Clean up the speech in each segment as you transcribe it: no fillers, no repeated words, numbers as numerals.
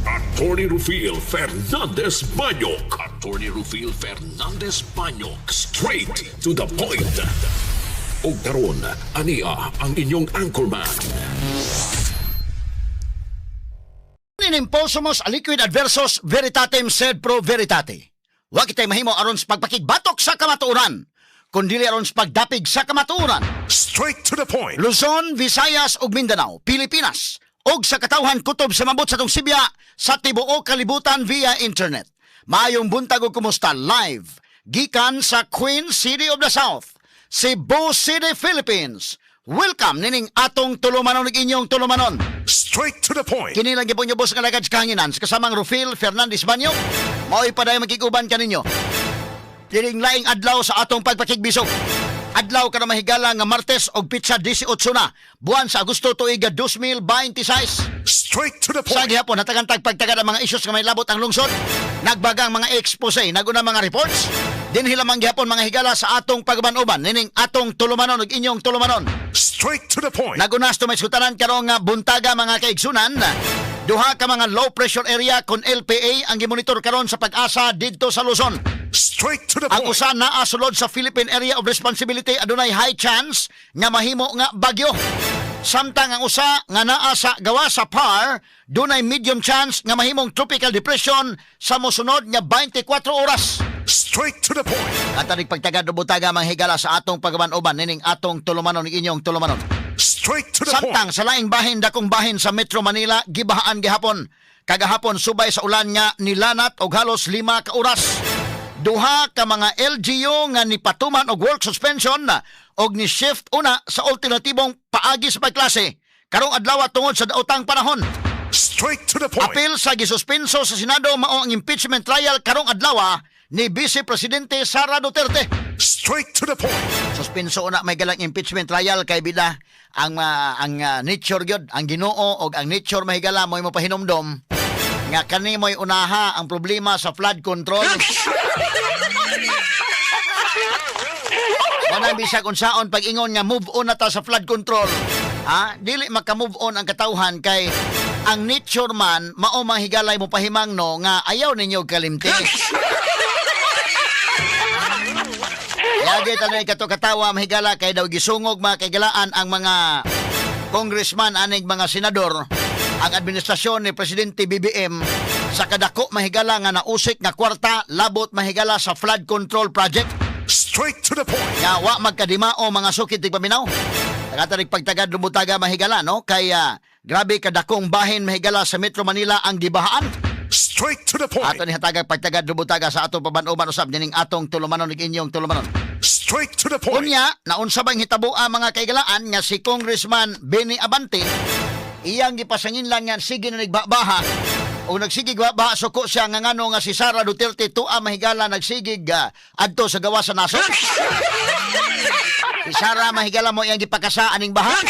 Attorney Rufil Fernandez Banyok. Attorney Rufil Fernandez Banyok. Straight to the point. Og karon, ania ang inyong anchorman. Inimposumus aliquid adversus veritatem sed pro veritate. Wa kitay mahimo aron sa pagpakigbatok sa kamatuoran, kundi aron sa pagdapig sa kamatuoran. Straight to the point. Luzon, Visayas ug Mindanao, Pilipinas ug sa katawhan kutob sa mabot sa atong sibya sa tibuok kalibutan via internet. Maayong buntag ug kumusta live gikan sa Queen City of the South, Cebu City, Philippines. Welcome nining atong tulumanon ug inyong tulumanon. Straight to the point. Kini lang gyud po sa kalagad sa kahanginan sa kasamang Rufil Fernandez Banyo. Mao'y padayon makiguban kaninyo. Kining laing adlaw sa atong pagpakigbisog. Adlaw ka na mahigala nga Martes og pitsa 18 na. Buwan sa Agosto tuig 2026. Straight to the Sa point. gihapon natagantag pagtagad ang mga issues nga may labot ang lungsod. Nagbaga ang mga expose, naguna mga reports. Dinhi lamang gihapon mga higala sa atong pagban-uban nining atong tulumanon ug inyong tulumanon. Straight to the point. Nagunas to may sutanan karong nga buntaga, mga kaigsunan. Duha ka mga low pressure area kon LPA ang gimonitor karon sa Pag-asa didto sa Luzon. Straight to the Ang point. usa naa sulod sa Philippine Area of Responsibility, adunay high chance nga mahimo nga bagyo. Samtang ang usa nga naa sa gawa sa PAR, dunay medium chance nga mahimong tropical depression sa mosunod nga 24 oras. Straight to the point. At aning pagtagad butaga, mga higala, sa atong pagban-uban nining atong tulumanon, inyong tulumanon. Straight to the Samtang point. sa laing bahin, dakong bahin sa Metro Manila gibahaan gihapon kagahapon subay sa ulan nga nilanat og halos 5 ka oras. Duha ka mga LGU nga nipatuman og work suspension og ni shift una sa alternatibong paagi sa pagklase karong adlaw tungod sa daotang panahon. Straight to the point. Apil sa gisuspenso sa Senado mao ang impeachment trial karong adlaw ni Vice Presidente Sara Duterte. Straight to the point. Suspenso na may galang impeachment trial kay bida ang nature gyud, ang Ginoo og ang nature, mahigala, mo'y mopahinumdom nga kani mo'y unaha ang problema sa flood control. Wala bisag unsaon pag-ingon nga move on na ta sa flood control. Ha? Dili maka-move on ang katawhan kay ang nature man mao manghigalay mo pahimang no nga ayaw ninyo kalimti. Lagi tanay kato katawa, mahigala, kay daw gisungog, mga kaigalaan, ang mga congressman aning mga senador ang administrasyon ni Presidente BBM sa kadako, mahigala, nga nausik nga kwarta labot, mahigala, sa flood control project. Straight to the point. Nga wa magkadimao, mga sukit tigpaminaw. Tagatarig pagtagad lumutaga, mahigala, no, kay grabe kadakong bahin, mahigala, sa Metro Manila ang gibahaan. Straight to the point. Ato ni hatagag pagtagad lumutaga sa atong paban-uban usab nining atong tulumanon ug inyong tulumanon. Straight to the point. Unya, naunsa bang hitabo ang mga kaigalaan nga si Congressman Benny Abante iyang gipasangin lang nga sige na nagbabaha o nagsigig baha, suko siya nga ngano nga si Sara Duterte tuwa, mahigala, nagsigig adto sa gawa sa nasod. Si Sara, mahigala, mo iyang gipakasa aning baha.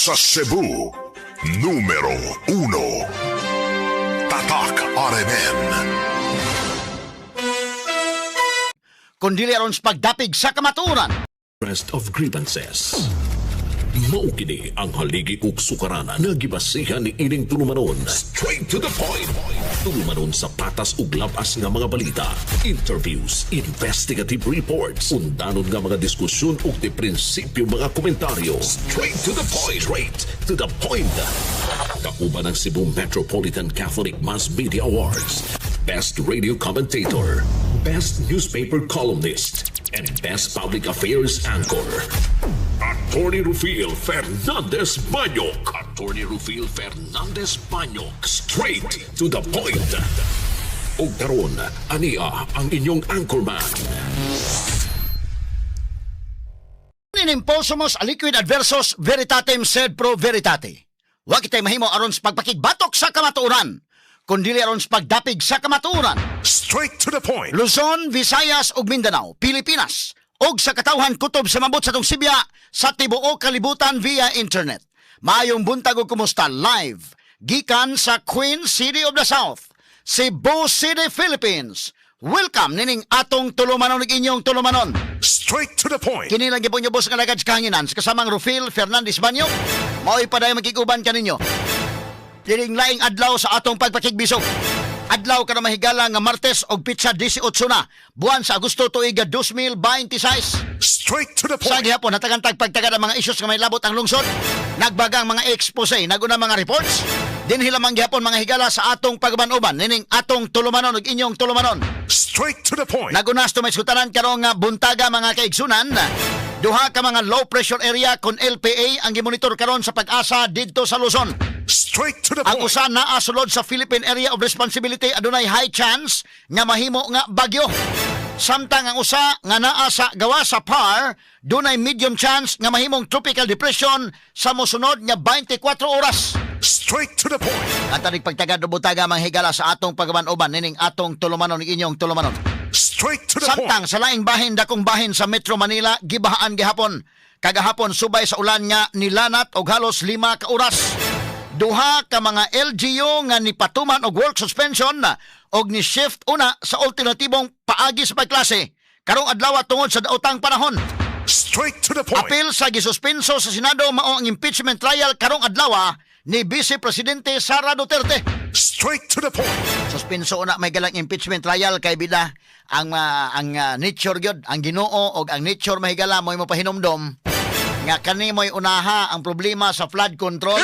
Sa Cebu, numero 1. Tatak RMN. Kundi aron sa pagdapig sa kamatuoran. Rest of grievances. Mao kini ang haligi ug sukaranan nga gibasihan ni ining tulumanon. Straight to the point. Tulumanon sa patas ug labas nga mga balita, interviews, investigative reports, undanon nga mga diskusyon ug di prinsipyo mga komentaryo. Straight to the point. Straight to the point. Kauban ang Cebu Metropolitan Catholic Mass Media Awards. Best Radio Commentator, Best Newspaper Columnist, And best public affairs anchor, Attorney Rufil Fernandez Banyok. Attorney Rufil Fernandez Banyok. Straight to the point. Ug karon, ania ang inyong anchorman. Imposumos aliquid adversos veritatem sed pro veritate. Wa kitay mahimo aron sa pagpakigbatok sa kamatuoran, kundi aron sa pagdapig sa kamatuoran. Straight to the point. Luzon, Visayas ug Mindanao, Pilipinas, ug sa katawhan kutob sa mabot sa atong sibya sa tibuok kalibutan via internet. Maayong buntag ug kumusta live gikan sa Queen City of the South, Cebu City, Philippines. Welcome nining atong tulumanon ug inyong tulumanon. Straight to the point. Kini lang gyud nyo boss nga lagad sa kahanginan sa kasamang Rufil Fernandez Banyo. Mao'y paday makiguban kaninyo. Diring laing adlaw sa atong pagpakigbisog. Adlaw karon, mahigala, nga Martes og petsa 18 na buwan sa Agosto tuig 2026. Straight to the Sa point. gihapon hatagan tag pagtagad ang mga issues nga may labot ang lungsod. Nagbagang mga expose, naguna mga reports. Dinhi lamang gihapon, mga higala, sa atong pagban-uban nining atong tulumanon ug inyong tulumanon. Straight to the point. Nagunas to may sutanan karong nga buntaga, mga kaigsunan. Duha ka mga low pressure area kon LPA ang gimonitor karon sa Pag-asa didto sa Luzon. Straight to the Ang point. usa naa sulod sa Philippine Area of Responsibility, adunay high chance nga mahimo nga bagyo. Samtang ang usa nga naa sa gawa sa PAR, dunay medium chance nga mahimong tropical depression sa mosunod nga 24 oras. Straight to the point. At aning pagtagad butaga, mga higala, sa atong pagban-uban nining atong tulumanon, inyong tulumanon. Straight to the point. Samtang sa laing bahin, dakong bahin sa Metro Manila gibahaan gihapon kagahapon subay sa ulan nga nilanat og halos 5 ka oras. Duha ka mga LGU nga nipatuman og work suspension og ni shift una sa alternatibong paagi sa pagklase karong adlaw tungod sa daotang panahon. Straight to the point. Apil sa gisuspenso sa Senado mao ang impeachment trial karong adlaw ni Vice Presidente Sara Duterte. Straight to the point. Suspenso na may galang impeachment trial kay bida ang nature gyud, ang Ginoo og ang nature, mahigala, mo'y mopahinumdom nga kani mo'y unaha ang problema sa flood control.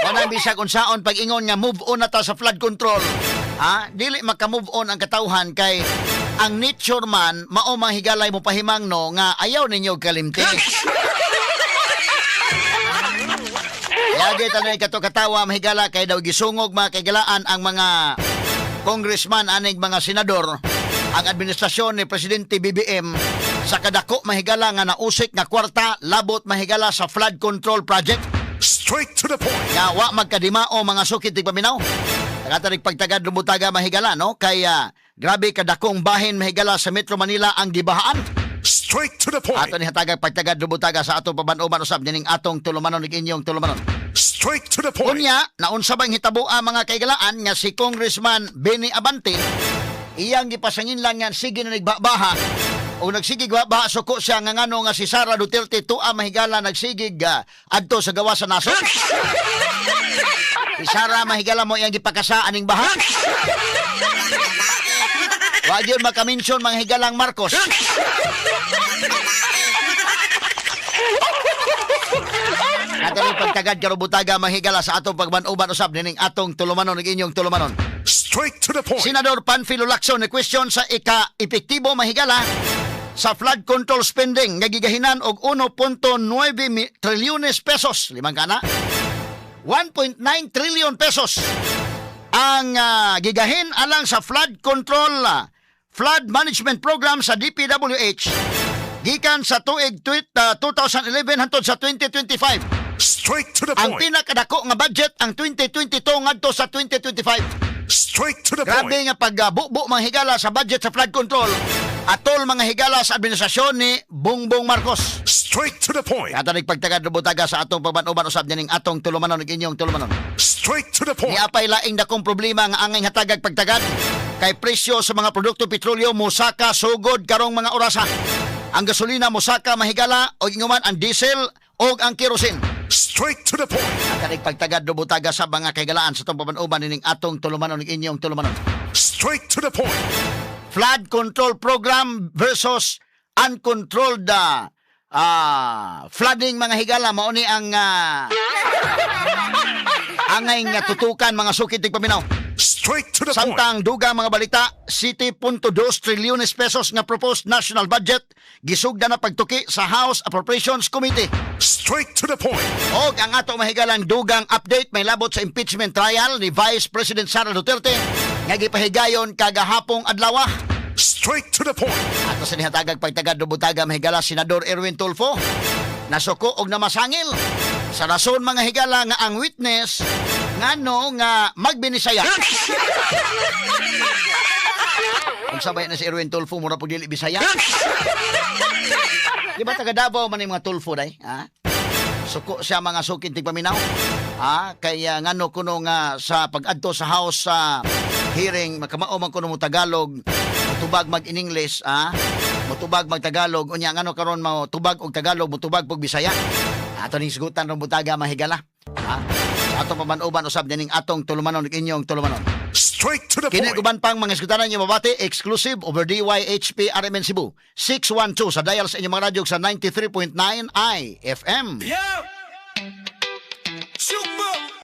Wala bisag unsaon pag-ingon nga move on na ta sa flood control. Ha? Dili maka-move on ang katawhan kay ang nature man mao manghigalay mo pahimangno nga ayaw ninyo kalimti. Lagi tanay kato katawa, mahigala, kay daw gisungog, mga kaigalaan, ang mga congressman anig mga senador ang administrasyon ni Presidente BBM sa kadako, mahigala, nga nausik nga kwarta labot, mahigala, sa flood control project. Straight to the point. Nga wa magkadimao, mga sukit tigpaminaw. Nakatarik pagtagad lumutaga, mahigala, no, kay grabe kadakong bahin, mahigala, sa Metro Manila ang gibahaan. Straight to the point. Ato ni hatagag pagtagad lumutaga sa atong paban-uban usab nining atong tulumanon ug inyong tulumanon. Straight to the point. Unya, naunsa bang hitabo ang mga kaigalaan nga si Congressman Benny Abante iyang gipasangin lang nga sige na nagbabaha o nagsigig baha, suko siya nga ngano nga si Sara Duterte tuwa, mahigala, nagsigig adto sa gawa sa nasod. Si Sara, mahigala, mo iyang gipakasa aning baha. Wa gyud makamention, mga higalang, Marcos. Atong pagtagad karubutaga, mahigala, sa atong pagban-uban usab nining atong tulumanon ug inyong tulumanon. Straight to the point. Senador Panfilo Lacson ni question sa ika-epektibo, mahigala, sa flood control spending nga gigahinan og 1.9 trilyones pesos. Limang kana? 1.9 trillion pesos ang gigahin alang sa flood control, flood management program sa DPWH gikan sa tuig 2011 hangtod sa 2025. Straight to the Ang point. pinakadako nga budget ang 2022 ngadto sa 2025. Straight to the Grabe point. nga pagbubo, mga higala, sa budget sa flood control. Atol, mga higala, sa administrasyon ni Bongbong Marcos. Straight to the point. Kata pagtagad butaga sa atong paban-uban usab nining atong tulumanon ug inyong tulumanon. Straight to the point. Niapay laing dakong problema nga angay hatagag pagtagad kay presyo sa mga produkto petrolyo mosaka sugod karong mga orasa. Ang gasolina mosaka, mahigala, og inguman ang diesel og ang kerosene. Straight to the point. At pagtagad butaga sa mga kaigalaan sa atong paban-uban nining atong tulumanon ug inyong tulumanon. Straight to the point. Flood control program versus uncontrolled flooding, mga higala, mao ni ang angay nga tutukan, mga sukit tigpaminaw. Straight to the point. Samtang dugang mga balita, 7.2 trilyones pesos nga proposed national budget gisugdan na pagtuki sa House Appropriations Committee. Straight to the point. Og ang ato mahigalang dugang update may labot sa impeachment trial ni Vice President Sara Duterte nga gipahigayon kagahapong adlaw. Straight to the point. Ato sa nihatagag pagtagad butaga, mahigala, Senador Erwin Tulfo nasuko og namasangil sa rason, mga higala, nga ang witness ngano nga magbinisaya. Kung sabay na si Erwin Tulfo, mura pug dili Bisaya. Di ba taga Davao man yung mga Tulfo day? Ha? Suko siya, mga sukin tigpaminaw. Ha? Kaya ngano kuno nga sa pag-adto sa House sa hearing, makamao man kuno mo Tagalog, mutubag mag in English, ha? Mutubag mag Tagalog, unya ngano karon mo tubag og Tagalog, mutubag pug Bisaya. Ato ning sigutan rong butaga, mahigala. Ha? Sa atong paman-uban usab dining atong tulumanon ug inyong tulumanon. Straight to the Kini point. Uban pang mga eskwetanan niyo mabati exclusive over DYHP RMN Cebu 612 sa dial sa inyong mga radyo sa 93.9 IFM.